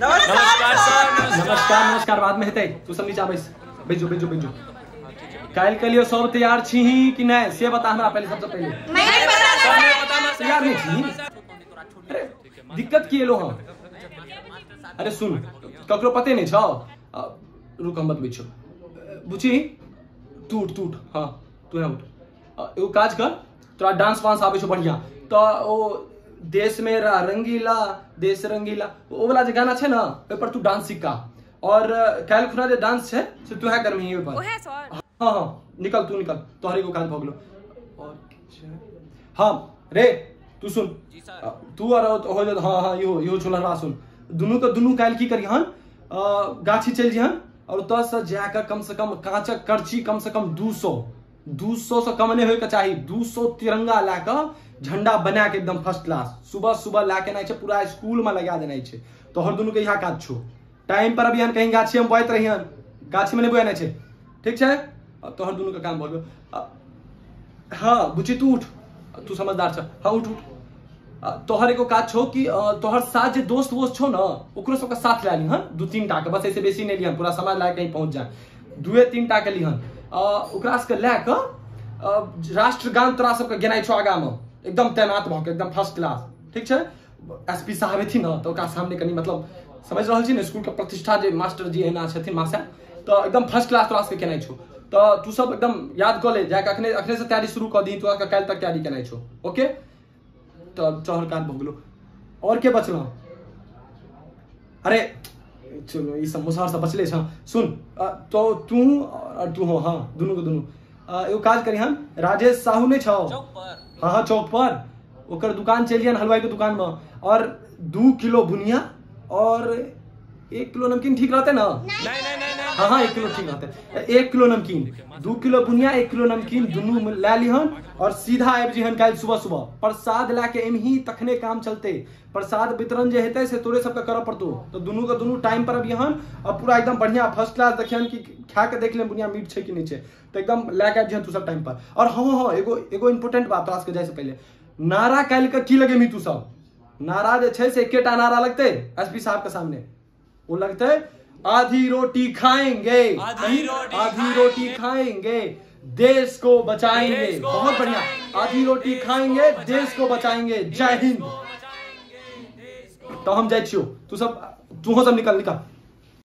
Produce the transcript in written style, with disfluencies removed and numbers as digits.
नमस्कार सर। नमस्कार नमस्कार, बाद में हेतै, तू सब नीचा बैस, बैजो बैजो बैजो। काल्हि के लिए सब तैयार छी कि नहीं से बता हमरा पहले, सबसे पहले। नहीं पता सर, तैयार नहीं छी? अरे दिक्कत की एलो हँ? अरे सुन, ककरो पते नहीं छौ, रुक हम बतबै छियौ। बुची तू उठ, तू उठ, हाँ तू उठ। एगो काज कर, तोरा डांस वांस आबै छौ बढ़िया, तो ओ देश मेरा रंगीला देश रंगीला ओ वाला जे गाना छै ना, ओहि पर तू डांस सिखा। और काल्हि खुना जे डांस छै से तू है करबही ओहि पर। हाँ हाँ निकल, तू निकल, तोहर एगो काज भऽ गेलो। और हाँ रे तू सुन, तू और हो जा, हाँ हाँ इहो इहो छोलनवा सुन, दुनू के दुनू काल्हि की करिहन, गाछी चलि जइहन और ओतऽ से जाकऽ कम से कम काँचक करची कम से कम 200 से कम नहीं होइके चाही, 200 तिरंगा लए कऽ झंडा बना के एकदम फर्स्ट क्लास सुबह सुबह लए के एनाइ छै, पूरा स्कूल में लगा देनाइ छै। तोहर दुनू के इएह काज छौ, टाइम पर अभियान कहीं गाछी में बोइत रहिहन, गाछी में नहीं बोएनाइ छै, ठीक छै? तोहर दुनू के काम भऽ गेल। हाँ बुची तू उठ, तू समझदार छ, हाँ उठ उठ। तोहर एगो काज छौ कि तोहर साथ जे दोस्त वोस्त छौ ना, ओकरो सबके साथ लए लिहन, 2-3 टा के बस, ऐसे बेसी नहीं लिहन, पूरा समाज लए कहीं पहुँच जाए, 2-3 टा के लिहन। ओकरा सबके लए कऽ राष्ट्रगान तोरा सबके गेनाइ छौ आगाँ में, एकदम तैनात भऽ के एकदम फर्स्ट क्लास, ठीक छै? एस पी साहब एथिन ने तऽ ओकरा सामने कनि मतलब समझ रहल छी ने, स्कूल के प्रतिष्ठा जे मास्टर जी एना छथिन मास्टर, तऽ एकदम फर्स्ट क्लास तोरा सबके केनाइ छौ। तऽ तू सब एकदम याद कऽ ले जाके, अखने अखने से तैयारी शुरू कऽ दही, तोरा काल्हि तक तैयारी केनाइ छौ, ओके? तऽ चहर काज भऽ गेलो। और के बचलौ? अरे चलो ई सब मुसहर सब बचले छ। सुन तो तू और तू हो, हाँ दुनू के दुनू एगो काज करिहन, राजेश साहू नहीं छौ? हाँ हाँ चौक पर ओकर दुकान चलि जइहन, हलवाई के दुकान में, और 2 किलो बुनिया और 1 किलो नमकीन, ठीक रहते ना? नहीं नहीं नहीं। हाँ हाँ 1 किलो ठीक रहते, 1 किलो नमकीन, 2 किलो बुनिया 1 किलो नमकीन दुनू लए लिहन और सीधा आबि जइहन काल्हि सुबह सुबह। प्रसाद लए के एमही तखने काम चलते, प्रसाद वितरण जे हेतै से तोरे सबके करऽ पड़तौ। तो दुनू के दुनू टाइम पर अबिहन और पूरा एकदम बढ़िया फर्स्ट क्लास देखिहन कि खा के देख ले बुनिया मीठ छै कि नहीं छै, तो एकदम लए के आबि जइहन तू सब टाइम पर। और हाँ हाँ एगो एगो इम्पोर्टेंट बात तोरा सबके जाइ से पहिले, नारा काल्हि के की लगेबही तू सब? नारा जे छै से एकेटा नारा लगतै एस पी साहब के सामने, वो लगते आधी रोटी खाएंगे, आधी रोटी खाएंगे देश को बचाएंगे। बहुत बढ़िया, आधी रोटी खाएंगे देश को बचाएंगे, जय हिंद। तो हम जाइ छियौ, तू सब तूहो सब निकल निकल।